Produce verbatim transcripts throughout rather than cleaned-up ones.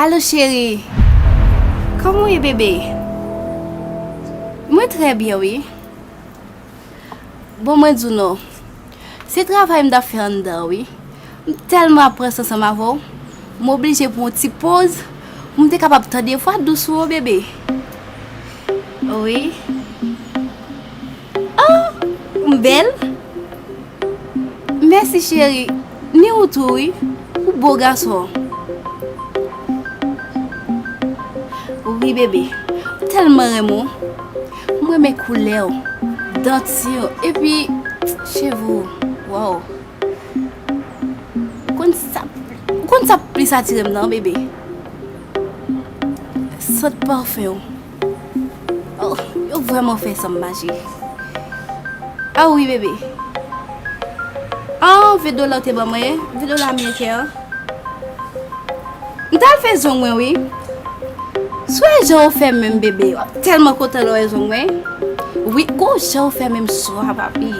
Alo cheri, kòman w ye bebe? Mwen trè byen wi. Bon mwen di w non, se travay m t ap fè anndan wi. M tèlman ap ranse ansanm avè w, m oblije pran yon ti poz pou m te kapab tande vwa dous ou an bebe. Wi. Oh, m bèl? Mèsi cheri, ni ou tou wi, ou bo gason. Wi bebe, m tèlman renmen w. M renmen koulè w, danti w, epi cheve w. Waw. Ou konn sa, ou konn sa plis atire m nan bebe? Sant pafen w. Oh, yo vrèman fè san m mache. Ah wi bebe. Ah, ven dola w te ban mwen, ven dola ameriken an. M t al fè zong mwen wi. Si w wè jan w fè men m bebe, w ap tèlman kontan lè w wè zong mwen. Wi, gwo jan w fè men m swa papi.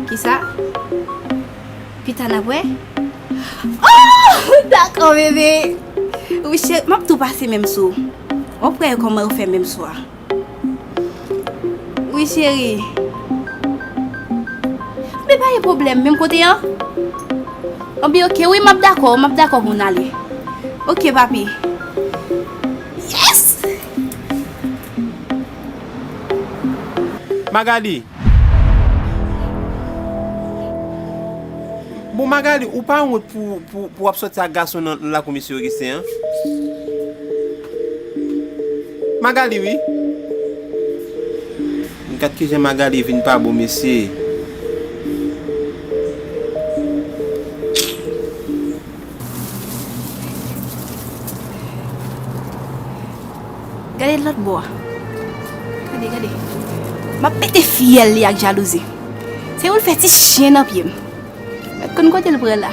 Kisa? Pita n ap wè? Oh, dakò bebe. Wi cheri, m ap tou pase men m sou w. W ap wè kòman yo fè men m swa. Wi cheri. Men pa gen pwoblèm, menm kote an? Anben oke, wi m ap dakò, m ap dakò pou n ale. Oke papi. Yes! Magali. Bon Magali, ou pa wont pou, pou, pou w ap sòti ak gason nan, nan lakou mesye Augustin an? Magali wi. Gad kijan Magali vin pa bon mesye. Gade lòt bò a. Gade, gade. M ap pete fyèl li ak jalouzi. Se pou l fè ti chen nan pye m. Mèt konn kote l pran la.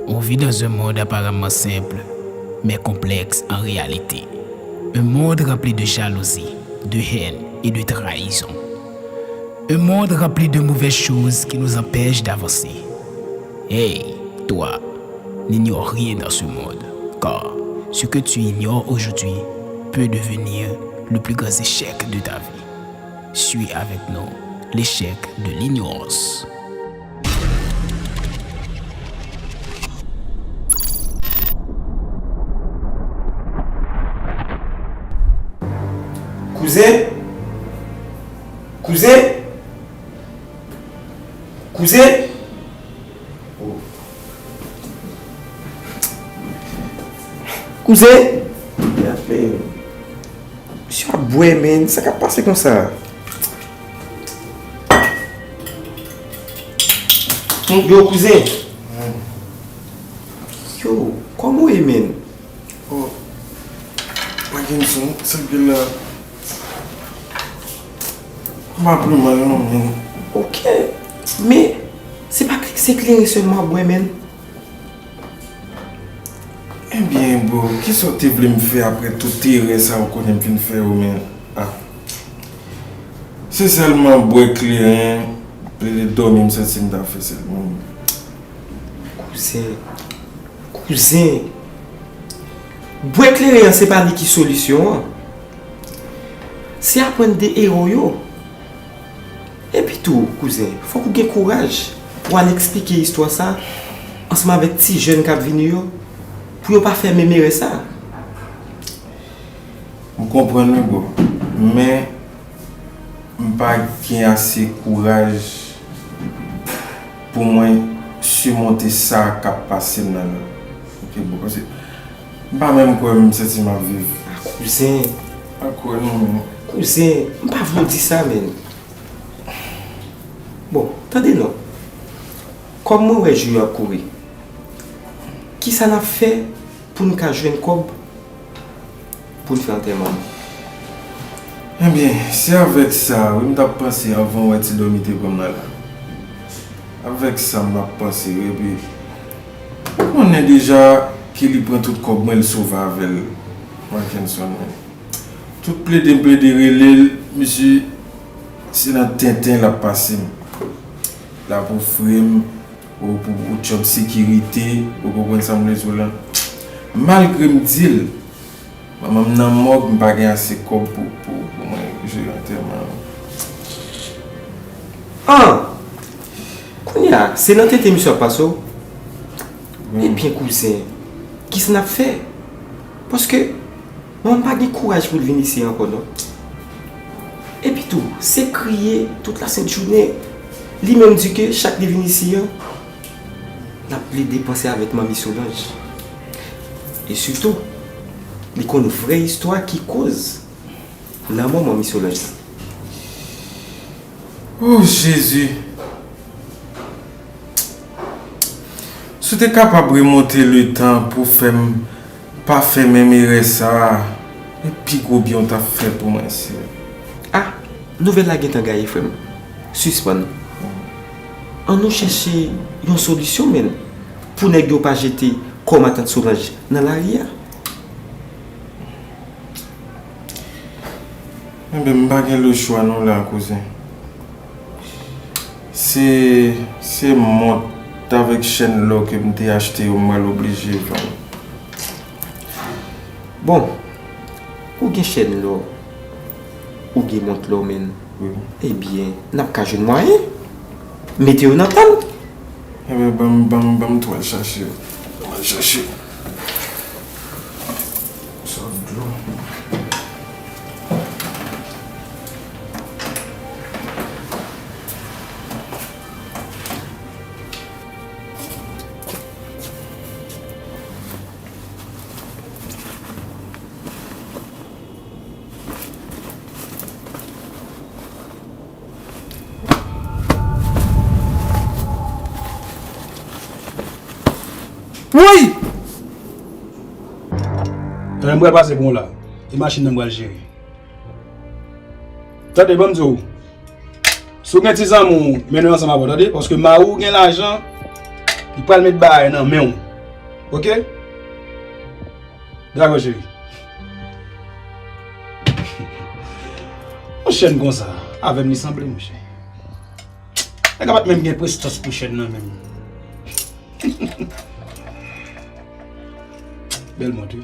On vit dans un monde apparemment simple, mais complexe en réalité. Un monde rempli de jalousie, de haine et de trahison. Un monde rempli de mauvaises choses qui nous empêchent d'avancer. Hey, toi, n'ignore rien dans ce monde, car ce que tu ignores aujourd'hui peut devenir le plus grand échec de ta vie. Suis avec nous l'échec de l'ignorance. Kouzen? Kouzen? Kouzen? Kouzen? Misye ap bwè, men. Sa k ap pase konsa? Yo, kouzen. Yo, kòman w ye, men? Oh, Mackenson, sa k gen la? M pa pi mal non, men. Ok, men se pa se kleren sèlman w ap bwè, men. Ebyen, bro, kisa w te vle m fè apre tout erè sa w konnen m fin fè yo, men? Ah. Se sèlman bwè kleren, plede dòmi m santi m ta fè sèlman. Kouzen, kouzen, bwè kleren an se pa li ki solisyon an. Se aprann de erè w yo. Epi tou, kouzen, fòk ou gen kouraj pou w al eksplike istwa sa ansanm avèk ti jèn k ap vini yo, pou yo pa fè menm erè sa. M konprann wi bro, men m pa gen ase kouraj pou mwen simonte sa k ap pase m nan la. Ok bro, paske m pa menm kwè m santi m ap viv. Ah kouzen. M pa kwè non men. Kouzen, m pa vle w di sa men. Bon, tande non. Kòm mwen wè jou yo ap kouri, kisa n ap fè pou n ka jwenn kòb pou n fè antèman m? Ebyen, se avèk sa wi m t ap panse anvan w wè ti dòmi te pran m nan la. Avèk sa m ap panse wi, epi ou konnen deja ke li pran tout kòb mwen, l sove avè l, Mackenson mwen. Tout plede m plede rele l, misye Se nan tenten l ap pase m. L ap ofri m, ou pou ou job sekirite, ou konprann sa m vle di w la. Malgre m di l, manman m nan mòg, m pa gen ase kòb pou, pou, pou mwen jere antèman an. An! Kounye a, se nan tenten misye ap pase w? Ebyen kouzen, kisa n ap fè? Paske manman m pa gen kouraj pou l vin isi ankò non. Epi tou, se kriye tout lasent jounen. Li menm di ke chak li vin isi an, l ap plede panse avèk manmi Solanj. E sitou, li konn vrè istwa ki koz lanmò manmi Solanj la. Oh Jezi! Si w te kapab remonte letan pou fè m pa fè menm erè sa a, e pi gwo byen w t ap fè pou mwen, Seyè. A! Nouvèl la gentan gaye, frè m. Sispann. Ann nou chèche yon solisyon, menn, pou nèg yo pa jete kò matant Solanj nan lari a. Enben, m pa gen lechwa non la, kouzen. Se, se mont avèk chèn lò ke m te achte yo m pral oblije vann. Bon, ou gen chèn lò, ou gen mont lò, menn. Ebyen, n ap ka jwenn mwayen mete yo nan tan. Enben, ban m, ban m, ban m tou al chache yo. Ban m al chache yo. Sòf dlo. Woy! Tande m pral pase pou w la. E machin nan m pral jere. Tande, ban m di w. Si w gen ti zanmi w, mennen l ansanm avè w, tande. Paske mari w gen lajan, li pral met bagay nan men w. Oke? Dakò, cheri. Yon chèn konsa, avè m li sanble, monchè. Nèg la pa t menm gen prestans pou chèn nan menm. Bèl mont, wi.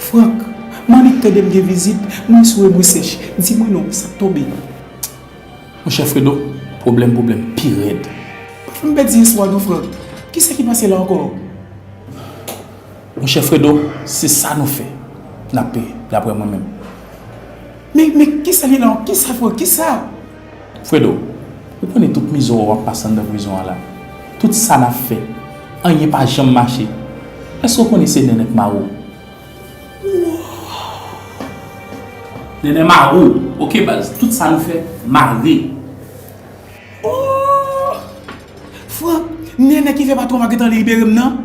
Frank, m annik tande m gen vizit, mwen sou e mwen sèch. Di mwen non, sa k tonbe? Monchè Fredo, pwoblèm, pwoblèm pi rèd. Pa fè m pèdi espwa non, Frank. Kisa ki pase la ankò? Monchè Fredo, se sa nou fè. N ap peye, daprè mwen menm. Men, men kisa li la? Kisa, Frank? Kisa? Fredo, ou konnen tout mizè w ap pase anndan prizon an la. Tout sa n ap fè, anyen pa janm mache. Èske w konnen se Nènè k mare w? Nènè mare w, oke baz, tout sa nou fè, mare. Oh! Frank, Nènè ki fè patwon pa gentan libere m nan?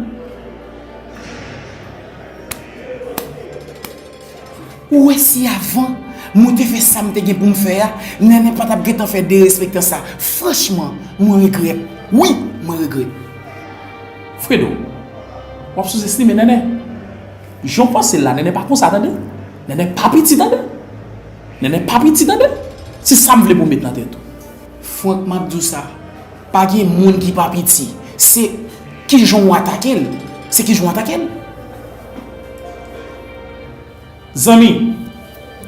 Ou wè si avan mwen te fè sa m te gen pou m fè a, Nènè pa t ap gentan fè derespektan sa. Franchman, mwen regrèt. Wi, mwen regrèt. Fredo, w ap souzestime Nènè. Jan w panse l la, Nènè pa konsa tande. Nènè pa piti tande. Nènè pa piti tande. Se sa m vle pou w met nan tèt ou. Frank, m ap di w sa. Pa gen moun ki pa piti. Se kijan w atake l. Se kijan w atake l. Zanmi,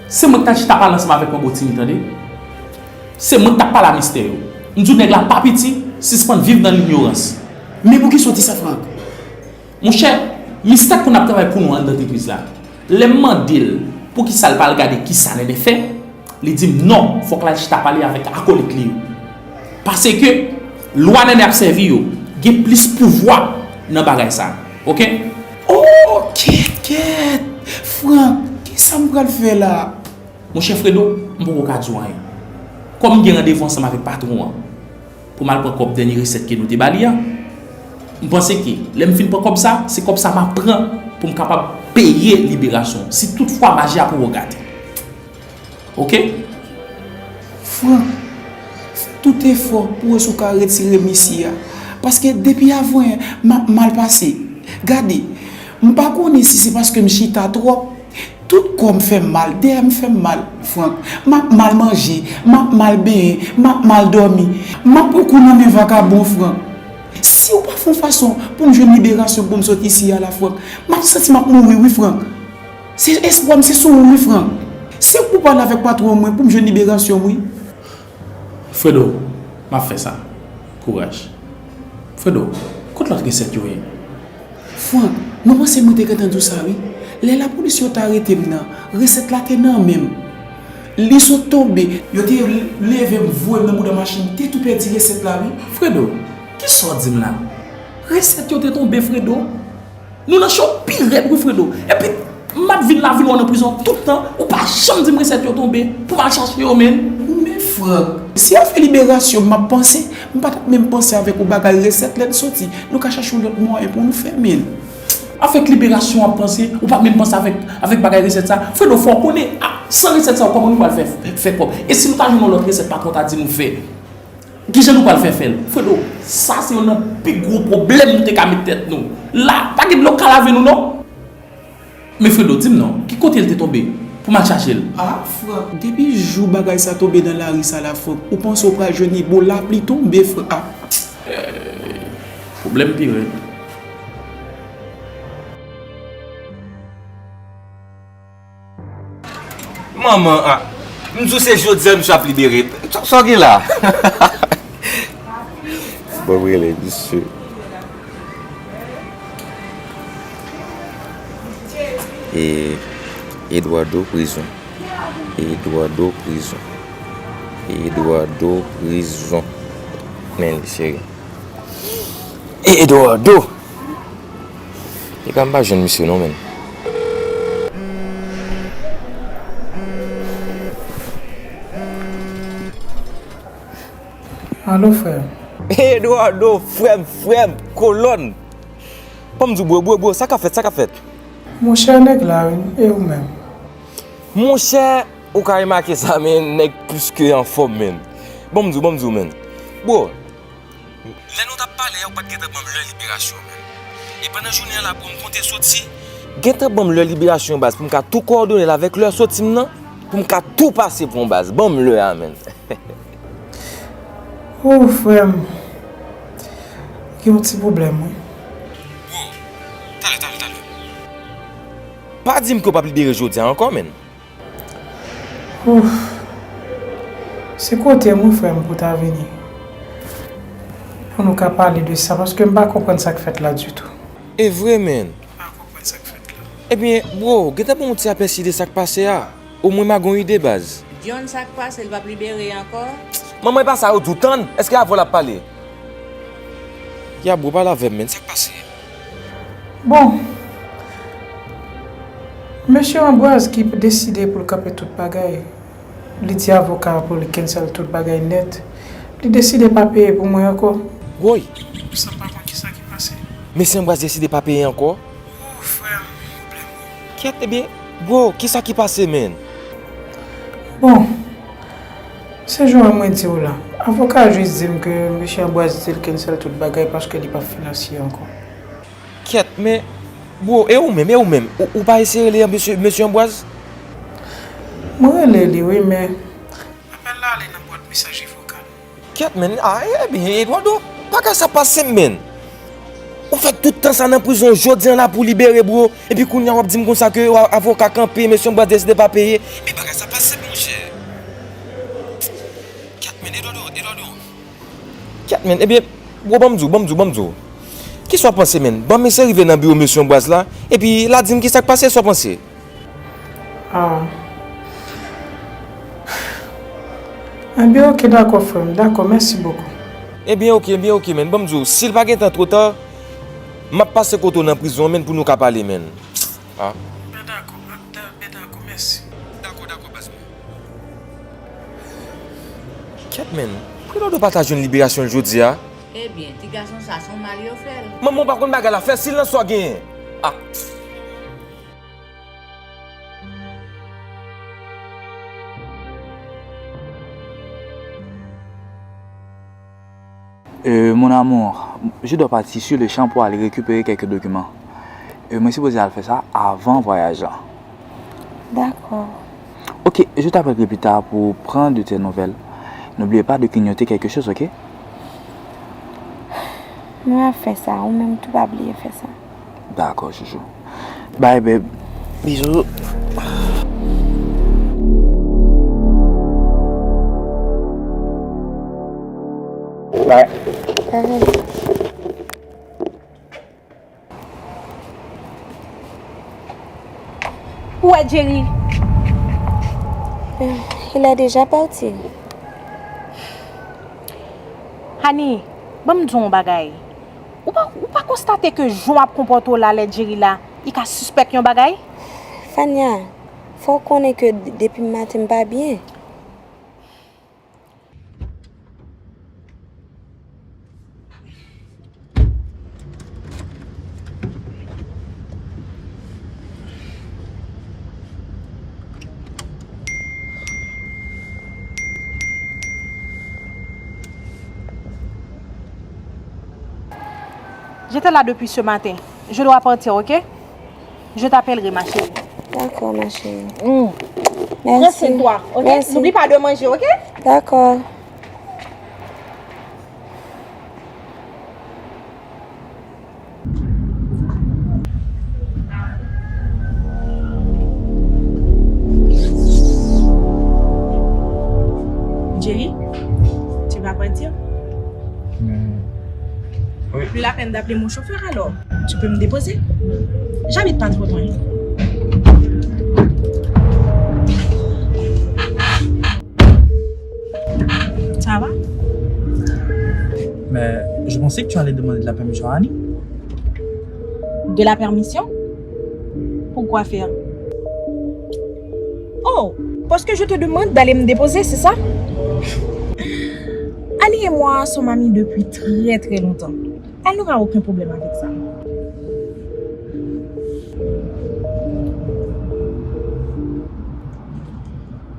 se mwen ki t al chita pale ansanm avèk Manbo Tini tande. Se mwen ki t ap pale a mistè yo. M di w nèg la pa piti, sispann viv nan linyorans. Men poukisa w di sa, Frank? Monchè, mistè konn ap travay pou nou anndan antrepriz la. Lè m mande l poukisa l pa al gade kisa Nènè fè, li di m non, fòk l al chita pale avèk akolit li yo. Paske lwa Nènè ap sèvi yo gen plis pouvwa nan bagay sa. Oke? Oh, kèkèt! Frank, kisa m pral fè la? Monchè Fredo, m poko ka di w anyen. Kòm m gen randevou ansanm avèk patwon an pou m al pran kòb dènye resèt ke nou te ba li a, m panse ke lè m fin pran kòb sa, se kòb sa m ap pran pou m kapab peye liberasyon w, si toutfwa maji a poko gate. Oke? Frank, fè tout efò pou wè si w ka retire m isi a. Paske depi avanyè, m ap mal pase. Gade, m pa konnen si se paske m chita twòp, Tout kò m fè m mal, dèyè m fè m mal, Frank. M ap mal manje, m ap mal benyen, m ap mal dòmi. M ap pran kou nan men vakabon, Frank. Si w pa fè yon fason pou m jwenn liberasyon pou m sot isi a la, Frank, m ap santi m ap mouri, wi, Frank. Se espwa m, se sou ou, wi, Frank. Se ou k pou pale avèk patwon mwen pou m jwenn liberasyon m, wi. Fredo, m ap fè sa. Kouraj. Fredo, kot lòt resèt yo ye? Frank, mwen panse mwen te gentan di w sa, wi. Lè lapolis yo t arete m nan, resèt la te nan men m. Li sot tonbe. Yo te leve m, voye m nan bouda machin, m te tou pèdi resèt la, wi. Fredo, kisa w di m la? Resèt yo te tonbe, Fredo. Nou nan cho pi rèd, wi, Fredo. Epi, m ap vin la, vin wè w nan prizon tout tan, ou pa janm di m resèt yo tonbe pou m al chache yo, menn. Men Frank, se afè liberasyon m ap panse, m pa t ap menm panse avèk ou bagay resèt lè n soti. Nou ka chache yon lòt mwayen pou nou fè, menn. Avèk liberasyon w ap panse, ou pa menm panse avèk, avèk bagay resèt sa. Fredo, fò w konnen, a, san resèt sa, kòman nou pral fè, fè kòb? E si nou ta jwenn yon lòt resèt patwon ta di nou fè? Kijan nou pral fè fè l? Fredo, sa se youn nan pi gwo pwoblèm nou te ka met tèt nou. La, pa gen dlo k ka lave nou, non. Men Fredo, di m non, ki kote l te tonbe pou m al chache l? A, Frank, depi jou bagay sa tonbe nan lari sa la, Frank, ou panse w pral jwenn li? Bon, lapli tonbe, Frank. A. Eh, pwoblèm pi rèd. Manman, a, m di w se jodi a misye ap libere. Sa, sa w gen la? Bon, m rele misye. E Eduardo prizon. Eduardo prizon. Eduardo prizon. Men, seri. E Eduardo! E ka m pa jwenn misye non, menn. Alo, frè m. Eduardo, frè m, frè m, kolòn. Ban m di w, bro, bro, bro, sa k ap fèt, sa k ap fèt? Monchè, nèg la, wi, e ou menm? Monchè, ou ka remake sa, men nèg plis ke anfòm, menn. Ban m di w, ban m di w, menn. Bro, lè nou t ap pale a, ou pa t gentan ban m lè liberasyon, menn. E pandan jounen an la, bro, m konte soti. Gentan ban m lè liberasyon, baz, pou m ka tou kowòdone l avèk lè soti m nan, pou m ka tou pase pran w, baz. Ban m lè a, menn. Oh, frè m. Gen yon ti pwoblèm, wi. Bro, talè, talè, talè. Pa di m ke w p ap libere jodi a ankò, menn. Ouf. Se kote m, wi, frè m, pou w ta vini. Pou nou ka pale de sa, paske m pa konprann sa k fèt la ditou. E vre, menn. M pa konprann sa k fèt la. Ebyen, bro, gentan ban yon ti apèsi de sa k pase a. Omwen m a gen yon ide, baz. John, sa k pase, l p ap libere ankò? Manman, e pa sa yo di w, tann! Èske avè w l ap pale? Ya, bro, pale avè m, menn, sa k pase? Bon, mesye Anbwaz ki deside pou l kanpe tout bagay, li di avoka pou li cancel tout bagay nèt, li deside pa peye pou mwen ankò. Woy! Sa m pa konn kisa ki pase. Mesye Anbwaz deside pa peye ankò? Oh, frè m, pwoblèm wi. Kèt, ebyen, bro, kisa ki pase, menn? Bon, se jan mwen di w la. Avoka a jis di m ke mesye Anbwaz di l cancel tout bagay paske li p ap finanse ankò. Kèt, men, bro, e ou menm, e ou menm? Ou, ou pa eseye rele mesye, mesye Anbwaz? Mwen rele li, wi, men apèl la ale nan bwat mesaj vokal. Kèt, menn. A, e, ebyen, Eduardo, bagay sa pase m, menn. Ou fè tout tan sa nan prizon, jodi a la pou w libere, bro. Epi kounye a w ap di m konsa ke w a, avoka kanpe, mesye Anbwaz deside pa peye. Men bagay sa pase m, monchè. Kèt, menn, Eduardo, Eduardo. Kèt, menn, ebyen, bro, ban m di w, ban m di w, ban m di w. Kisa w panse, menn? Ban m eseye rive nan biwo mesye Anbwaz la, epi l a di m kisa k pase, sa w panse? Ah. Enben, oke, dakò, frè m. Dakò, mèsi bokou. Enben, oke, enben, oke, menn. Ban m di w, si l pa gentan twò ta, m ap pase kote w nan prizon an, menn, pou nou ka pale, menn. Ah. Ben, dakò, ben, dakò, mèsi. Dakò, dakò, baz mwen. Kèt, menn. Pou Eduardo pa ta jwenn liberasyon l jodi a? Ebyen, ti gason sa, se yon mal yo fè l. Manman, w pa konn bagay la, fè sil nan sa w genyen. Ah. Euh, mon amour, je dois partir sur le champ pour aller récupérer quelques documents. Euh, mwen sipoze al fè sa avan vwayaj la. D'accord. Ok, je t'appellerai plus tard pour prendre de tes nouvelles. N'oublie pas de grignoter quelque chose, ok? Mwen ap fè sa, ou menm tou pa bliye fè sa. D'accord, chouchou. Bye, babe. Bisous. Bye. Bye. Ou wè Jerry? Il a déjà parti. Honey, ban m di w yon bagay. Ou pa, ou pa konstate ke jan w ap konpòte w la lè Jerry la, li ka sispèk yon bagay? Fania, fò w konnen ke depi maten m pa byen. J'étais là depuis ce matin. Je dois partir, ok? Je t'appellerai, ma chérie. D'accord, ma chérie. Mm. Prends soin de toi, ok? N'oublie pas de manger, ok? D'accord. Jerry, tu vas partir? Mais... Oui. Plus la peine d'appeler mon chauffeur alors. Tu peux me déposer? J'habite pas trop loin. Ça va? Mais je pensais que tu allais demander de la permission à Annie. De la permission? Pour quoi faire? Oh, parce que je te demande d'aller me déposer, c'est ça? Annie et moi sommes amies depuis très très longtemps. Elle n'aura aucun problème avec ça.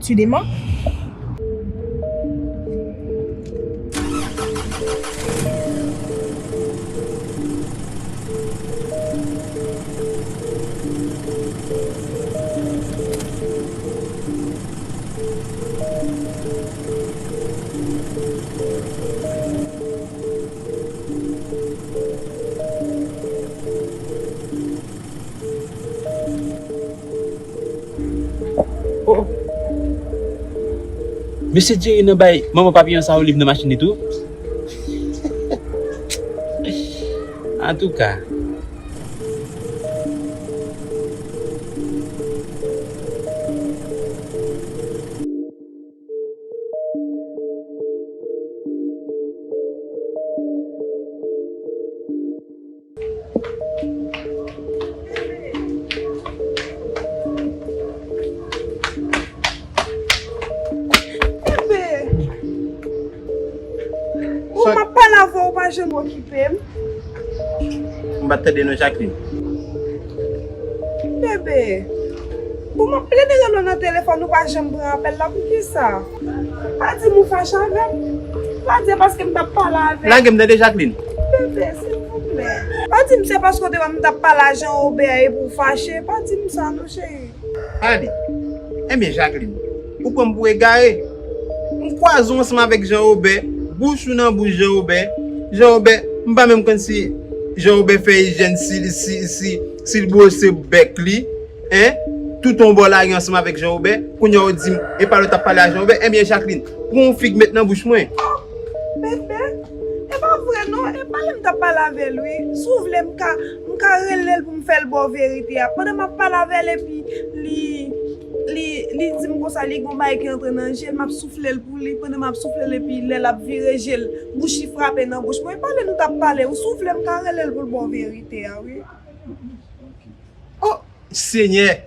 Tu démens? Oh. Mesye Jerry nan bay manman Papillon sa oliv nan machin li tou. Antouka. Bebe, ou m ap pale avè w, ou pa janm okipe m. M pa t tande non, Jacqueline. Bebe, bon, m ap plede rele w nan telefòn, ou pa janm pran apèl la, poukisa? Pa di m ou fache avè m. Pa di paske m t ap pale avè w. Lage m tande, Jacqueline. Bebe, silvouplè. Pa di m se paske w te wè m t ap pale a Jean Robert epi w fache. Pa di m sa non, cheri. Annie, enben Jacqueline, ou pran m pou egare. M kwaze w ansanm avèk Jean Robert, bouch ou nan bouch Jean Robert. Jean Robert, m pa menm konn si Jean Robert fè ijyèn, si, si, si, si l bwose bèk li, en, tout yon bò lari ansanm avèk Jean Robert. Kounye a w di m, e pa lè w t ap pale a Jean Robert. Enben Jacqueline, pran yon fig met nan bouch mwen. Bebe, e pa vre non, e pa lè m t ap pale avè l wi. Si w vle m ka, m ka rele l pou m fè l ba w verite a. Pandan m ap pale avè l epi li, li, li di m konsa li gon bagay ki antre nan je l, m ap soufle l pou li, pandan m ap soufle l epi lè l ap vire je l, bouch li frape nan bouch mwen. E pa lè nou t ap pale, ou si w vle m ka rele l pou l ba w verite a wi. Oh, Senyè!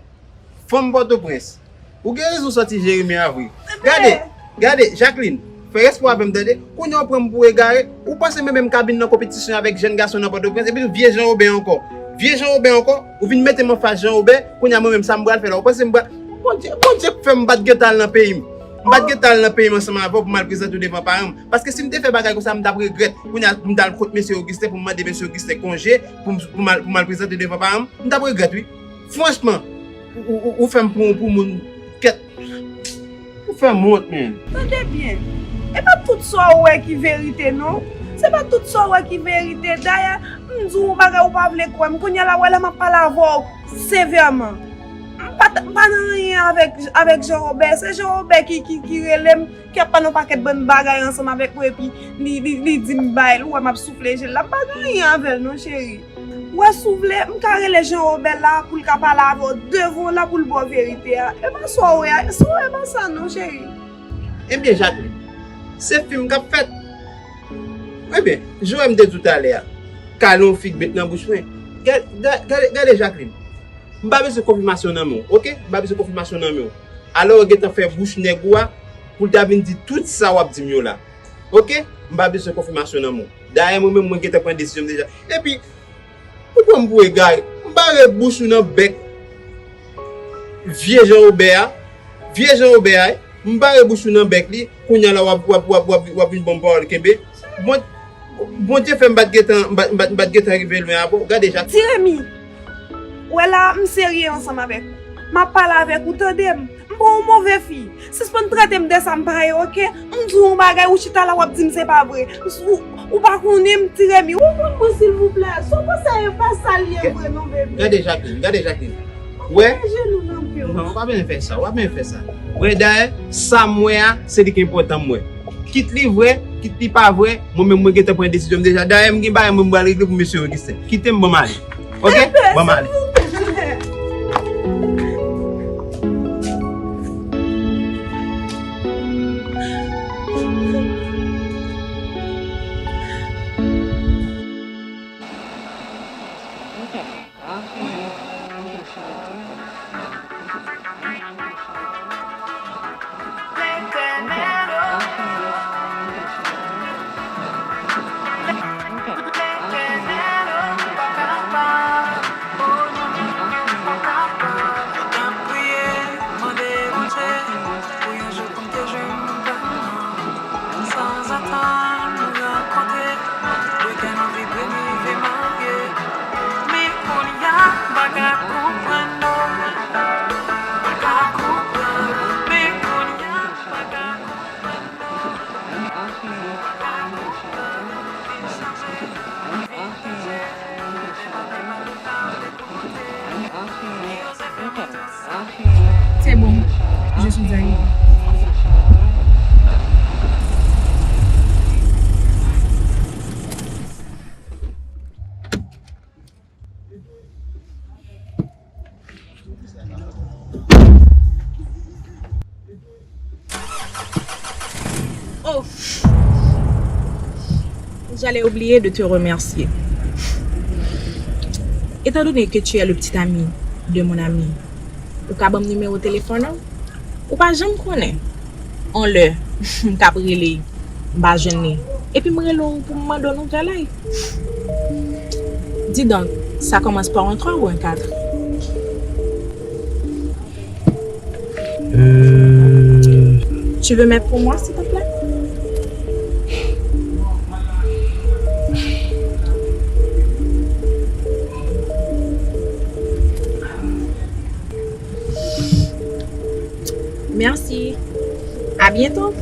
Fanm Pòtoprens, ou gen rezon sòti Jeremi a vre. Gade, gade, Jacqueline, fè respè avè m tande. Kounye a w pran m pou egare. Ou panse m renmen m ka vin nan konpetisyon avèk jèn gason nan Pòtoprens? Epi tou vye Jean Robert ankò. Vye Jean Robert ankò, ou vin mete m anfas Jean Robert. Kounye a mwen menm sa m pral fè la? Ou panse m pral... Bondye, Bondye k fè m pa t gentan al nan peyi m. M pa t gentan al nan peyi m ansanm avè w pou m al prezante w devan paran m. Paske si m te fè bagay konsa, m t ap regrèt. Kounye a pou m t al kot mesye Augustin pou m mande mesye Augustin konje pou m, pou m al, pou m al prezante w devan paran m, m t ap regrèt wi. Franchman, Ou, ou, ou fè m pran w pou moun kèt. Ou fè m wont, menn. Tande byen. E pa tout sa w wè ki verite, non. Se pa tout sa w wè ki verite. Dayè, m di w yon bagay ou pa vle kwè m. Kounye a la, wè la m ap pale avè w sevèman. M pa t, m pa nan anyen avèk, avèk Jean Robert. Se Jean Robert ki, ki, ki rele m, ki ap pale yon pakèt bann bagay ansanm avèk mwen, epi li, li, li di m bay l, ou wè m ap soufle je l la. M pa gen anyen avè l, non, cheri. Ou wè, si w vle, m ka rele Jean Robert la pou l ka pale avè w devan w la pou l ba w verite a. E pa sa w wè a, sa w wè, e pa sa non, cheri. Ebyen, Jacqueline, se fim k ap fèt. Ebyen, jan m te di w talè a, kale yon fig met nan bouch mwen. Gade, gade, gade, Jacqueline. M pa bezwen konfimasyon nan men w, oke? M pa bezwen konfimasyon nan men w. Alò, w gentan fè bouch nèg ou a pou l ta vin di tout sa w ap di m yo la. Oke? M pa bezwen konfimasyon nan men w. Dayè, mwen menm, mwen gentan pran desizyon m deja. Epi, ou pran m pou egare. M bare bouch ou nan bèk vye Jean Robert a. Vye Jean Robert a, m bare bouch ou nan bèk li. Kounye a la, w ap, w ap, w ap, w ap, w ap vin ban m pawòl kenbe. Bon, Bondye fè m pa t gentan, m pa, m pa, m pa t gentan rive lwen avè w. Gade, Jacqueline. Ti Remy, wè la, m serye ansanm avèk ou. M ap pale avèk ou, tande m. M pa yon move fi. Sispann trete m de sa m pa ye, oke? M di w yon bagay, ou chita la, w ap di m se pa vre. Ou, ou pa konnen m, Ti Remy. Ou konn mwen, silvouplè. Sa w panse a, e pa sa l ye vre, non, baby. Gade, Jacqueline, gade, Jacqueline. Wè. Mete jenou nan pye w. Non, w pa bezwen fè sa, w pa bezwen fè sa. Wè, dayè, sa m wè a, se li ki enpòtan m wè. Kit li vre, kit li pa vre, mwen menm mwen gentan pran desizyon m deja. Dayè, m gen bagay mwen m pral regle pou mesye Augustin. Kite m, ban m ale. Oke? Ban m ale. Sanzatann nou rankontre, de kè nou vibre, nou rive marye. Men kounye a, m pa ka konprann non. M pa ka konprann, men kounye a, m pa ka konprann non. M pa ka konprann, li chanje, li chanje, men pa, men pa nou ka vle konte. Li oze fè mwen. C'est bon, je suis arrivée. Oh, j'allais oublier de te remercier. Étant donné que tu es le petit ami de mon ami, ou ka ban m nimewo telefòn ou? Ou pa janm konnen. On lè m t ap rele, m pa jwenn li. Epi m rele w pou m mande w nouvèl, ay. Dis donc, ça commence par un trois ou un quatre? Euh. Tu veux mettre pour moi, s'il te plaît? Merci. À bientôt.